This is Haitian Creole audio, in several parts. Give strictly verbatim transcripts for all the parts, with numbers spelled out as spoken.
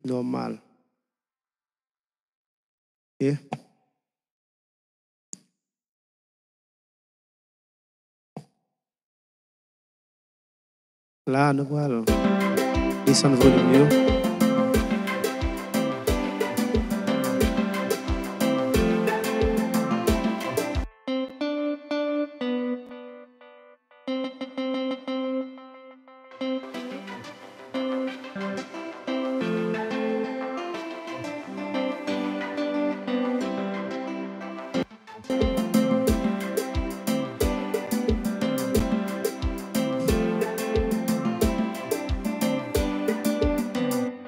nòmal. Ok. La, nou pral desann volim yo.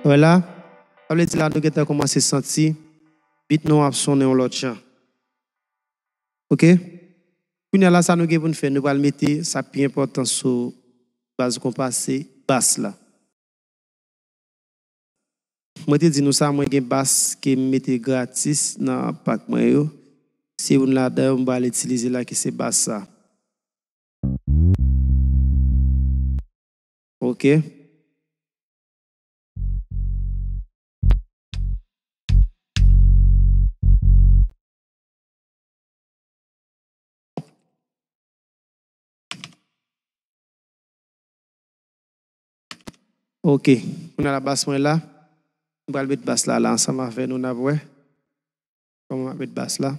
Wè la, sa vle di la nou gentan kòmanse santi beat nou ap sonnen yon lòt jan. Ok? Kounye a la, sa nou gen pou n fè, nou pral mete sa pi enpòtan sou baz konpa, se bas la. Mwen te di nou sa, mwen gen bas ke m mete gratis nan pak mwen yo. Se youn ladan yo m pral itilize la ki se bas sa. Ok. Ok. Kounye a la bas mwen la. M pral met bas la, la ansanm avè nou, n ap wè kòman m ap met bas la.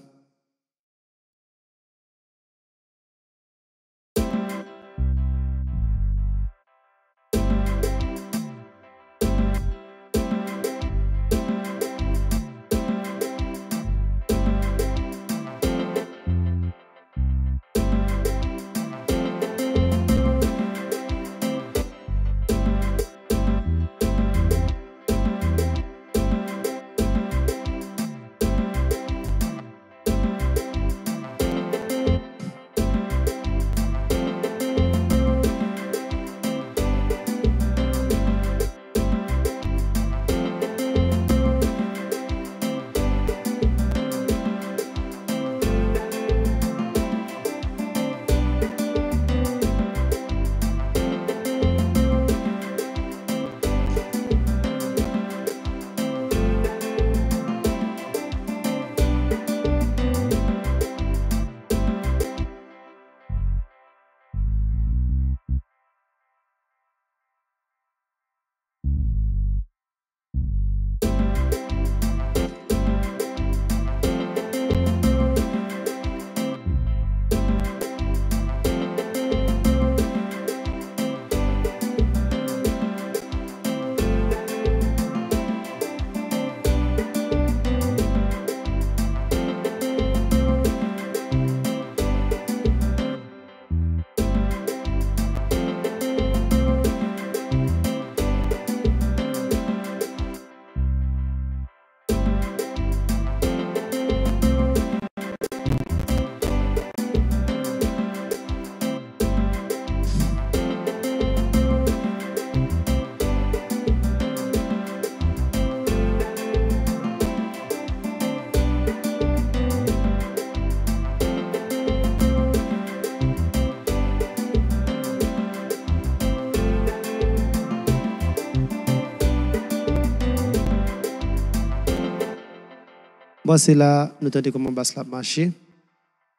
Bon, se la nou tande kòman bas la ap mache.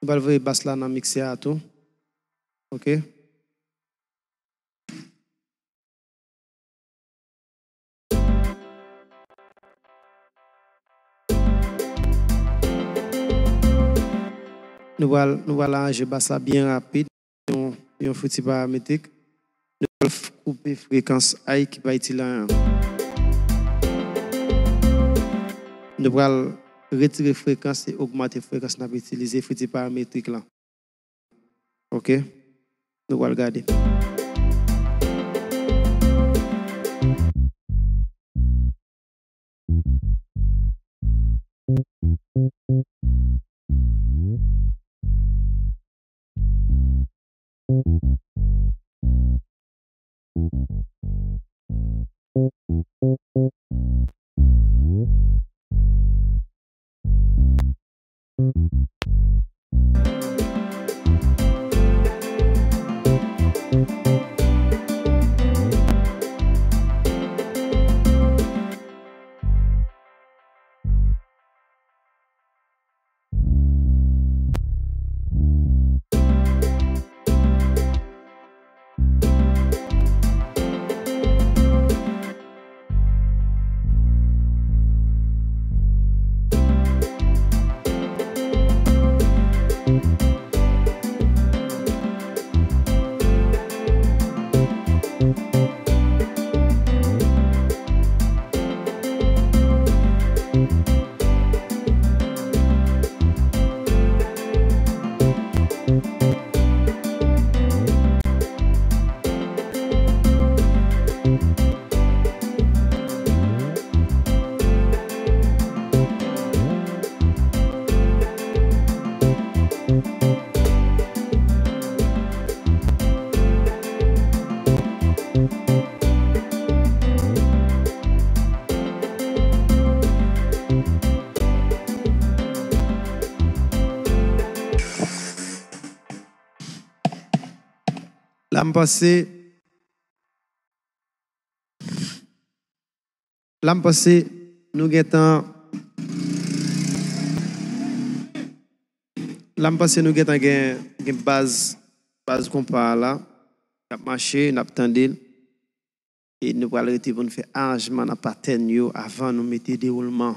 Nou pral voye bas la nan miksè a tou. Ok. Nou pral, nou pral aranje bas la byen rapid. Yon, yon fouti parametrik. Nou pral f-, koupe frekans high ki pa itil anyen. Nou pral retire frekans e ogmante frekans n ap itilize fouti parametrik lan. Ok? Nou pral gade. m panse, la m panse nou gentan, la m panse nou gentan gen, gen baz, baz konpa a la. N ap mache, n ap tande l. E nou pral rete pou n fè aranjman nan patèn yo avan nou mete dewoulman.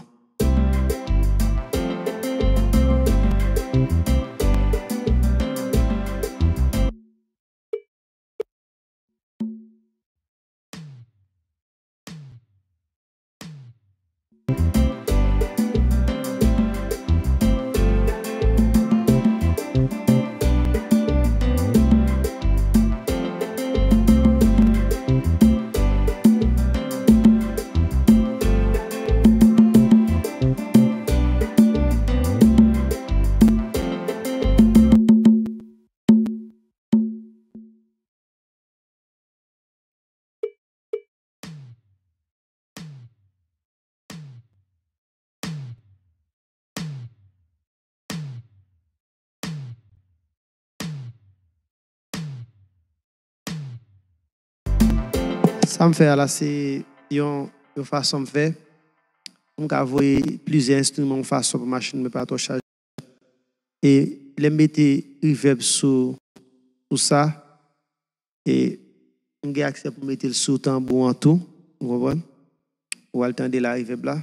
Sa m fè a la, se yon, yon fason m fè pou m ka voye plizyè enstriman yon fason pou machin mwen pa twò chaje. E lè m mete reverb sou, sou sa, e m gen aksè pou m mete l sou tanbou an tou, ou konprann? Ou al tande la reverb la.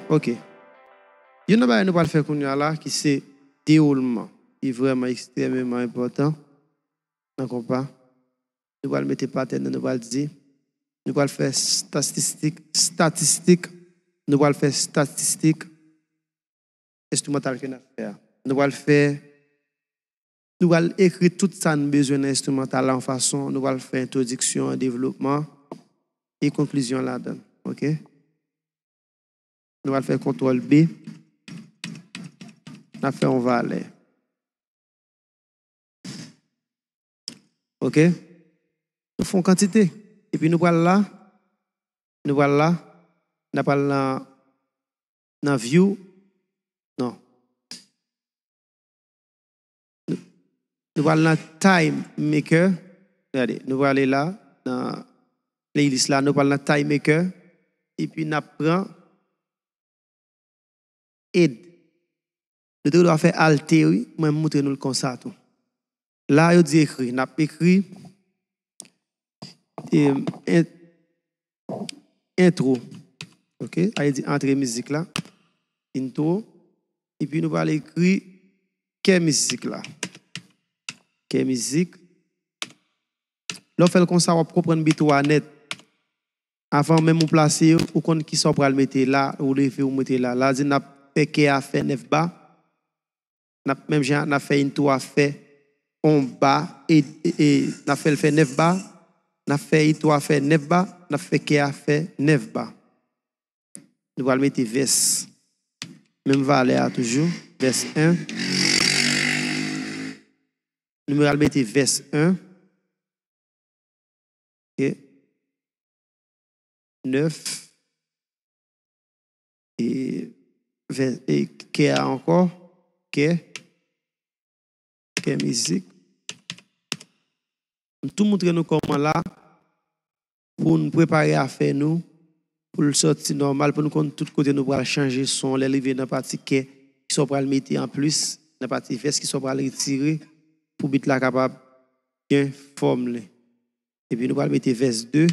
Ok. Youn nan bagay nou pral fè kounye a la, ki se dewoulman, ki vrèman ekstrèmeman enpòtan nan konpa. Nou pral mete patèn nan, nou pral di, nou pral fè statistik, statistik, nou pral fè statistik enstrimantal ke n ap fè a. Nou pral fè, nou pral ekri tout sa n bezwen nan enstrimantal la yon fason, nou pral fè entwodiksyon an, devlopman e konklizyon ladan l. Ok? Nou pral fè kontwòl B. N ap fè yon valè. Ok? Nou fè yon kantite. Epi nou pral la. Nou pral la. N ap al nan, nan view. Non. Nou pral nan Time Maker. Gade, nou prale la, nan playlist la, nou pral nan Time Maker. Epi n ap pran Add. Nou te dwe fè Alt, wi. Mwen, m moutre nou l konsa tou. La, yo di ekri. N ap ekri, em, en-, entwo. Ok? Sa vle di antre mizik la. Intro. Epi nou pral ekri kè mizik la. Kè mizik. Lè w fè l konsa, w ap konprann bit ou a nèt. Avan menm ou plase yo, ou konn kisa w pral mete la, ou leve, ou mete la. La di n ap fè kè a fè nèf ba. N ap, menm jan n ap fè intro a fè yon ba, e, e, e n ap fè l fè nèf ba. N ap fè intro a fè nèf ba. N ap fè kè a fè nèf ba. Nou pral mete vès. Menm valè a toujou. Vès en. Nou pral mete vès en. Ok. Nèf. E, vè-, e kè a ankò. Kè. Kè mizik. M tou moutre nou kòman la pou n prepare afè nou, pou l sòti nòmal, pou n konn tout kote nou pral chanje son, lè l rive nan pati kè, kisa w pral mete anplis, nan pati vès, kisa w pral retire, pou bit la kapab gen fòm li. Epi nou pral mete vès de.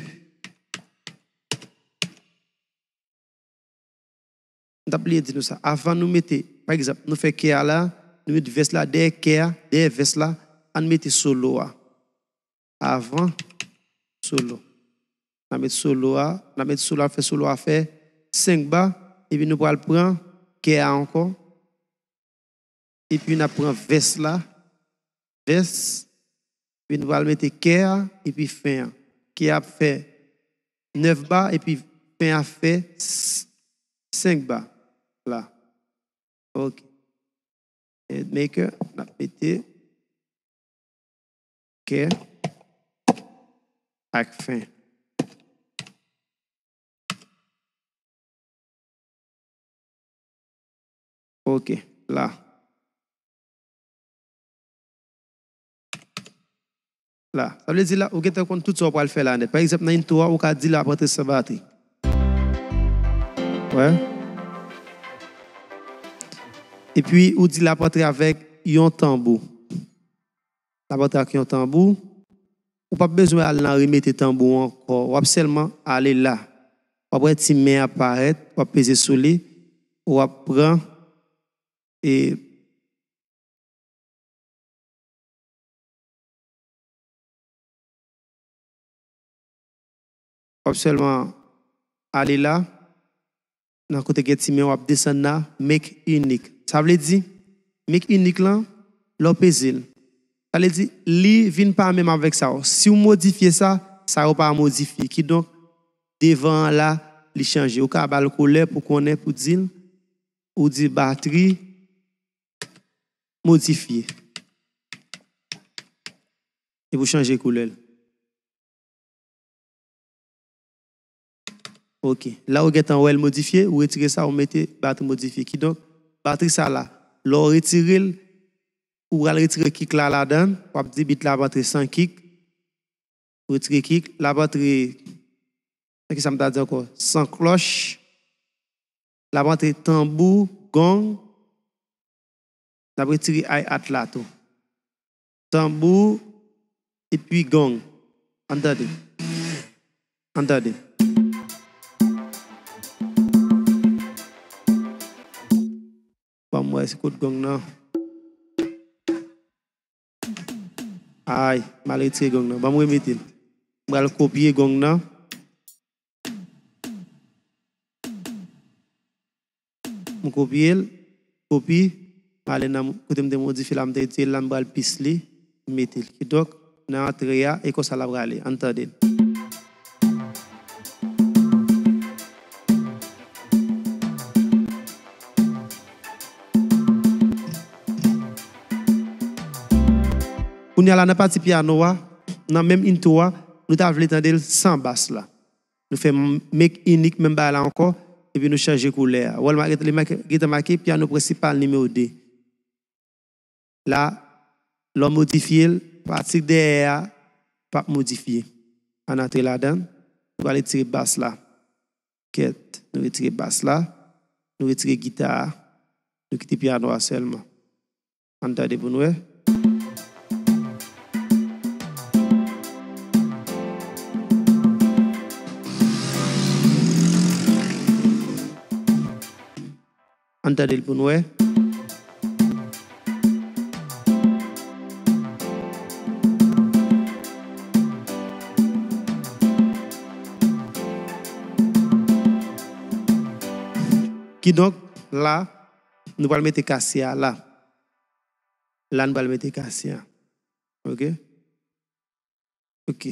M t ap bliye di nou sa. Avan nou mete, pa egzanp, nou fè kè a la, nou met vès la dèyè kè a, dèyè vès la, ann mete solo a. Avan solo. N a met solo a, n a met solo a, fè solo a fè senk ba, epi nou pral pran kè a ankò, epi n ap pran vès la, vès, epi nou pral mete kè a, epi fen an. Kè a ap fè nèf ba, epi fen a fè senk ba. La. Ok. Head maker, n ap mete kè ak fen. Ok, la. La. Sa vle di la, ou gentan konn tout sa w pral fè la nèt. Pa egzanp, nan intro a, ou ka di l ap rantre san batri. Wè. Epi, ou di l ap rantre avèk yon tanbou. L ap rantre ak yon tanbou. Ou p ap bezwen al nan remete tanbou an ankò. W ap sèlman ale la. W ap wè ti men ap parèt, w ap peze sou li, w ap pran e w ap sèlman ale la, nan kote gen ti men, w ap desann la, make unique. Sa vle di, make unique lan, lè w peze l. Sa vle di, li vin pa menm avèk sa yo. Si w modifye sa, sa yo pa modifye. Kidonk, devan an la, li chanje. Ou ka ba l koulè pou konnen, pou di l, ou di batri modifye. Epi w chanje koulè l. Ok. La ou gentan wè l modifye, ou retire sa, ou mete batri modifye. Kidonk, batri sa la, lè w retire l, ou pral retire kick la ladan l, w ap di bit la ap antre san kick, ou retire kick, l ap antre, sa ki sa m ta di ankò, san klòch, l ap antre tanbou, gong, n ap retire hi-hat la tou. Tanbou, epi gong. Ann tande. Ann tande. Ban m wè se kot gong nan. Ay, m al retire gong nan. Ban m remete l. M pral kopye gong nan. M kopye l, kopi, m ale nan kote m te modifye la, m te retire l la, m pral pis li, m mete l. Kidonk, nan antre a, e konsa l ap rale. Ann tande l. Kounye a la, nan pati pyano a, nan menm intro a, nou ta vle tande l san bas la. Nou fè m-, make unique menm bagay la ankò, epi nou chanje koulè a. Ou wè l ma-, li make, gentan make pyano prensipal nimewo de. La, lè w modifye l, pati dèyè a p ap modifye. Ann antre ladan l, nou pral retire bas la. Kèt, nou retire bas la, nou retire gita a, nou kite pyano a sèlman. Ann tande pou n wè. Ann tande l pou n wè. Kidonk, la, nou pral mete kase a la. La, nou pral mete kase a. Ok? Ok.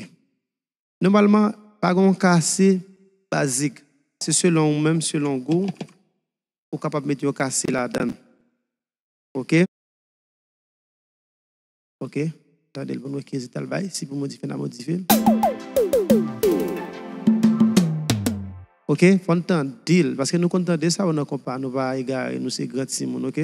Nòmalman, pa gen yon kase bazik. Se selon ou menm, selon gou w, ou kapab mete yon kase ladan l. Ok? Ok. Tande l pou n wè ki rezilta l bay. Si pou modifye, n a modifye l. Ok, fò n tande l, paske nou konn tande sa yo nan konpa, nou pa egare, nou se gran timoun, ok?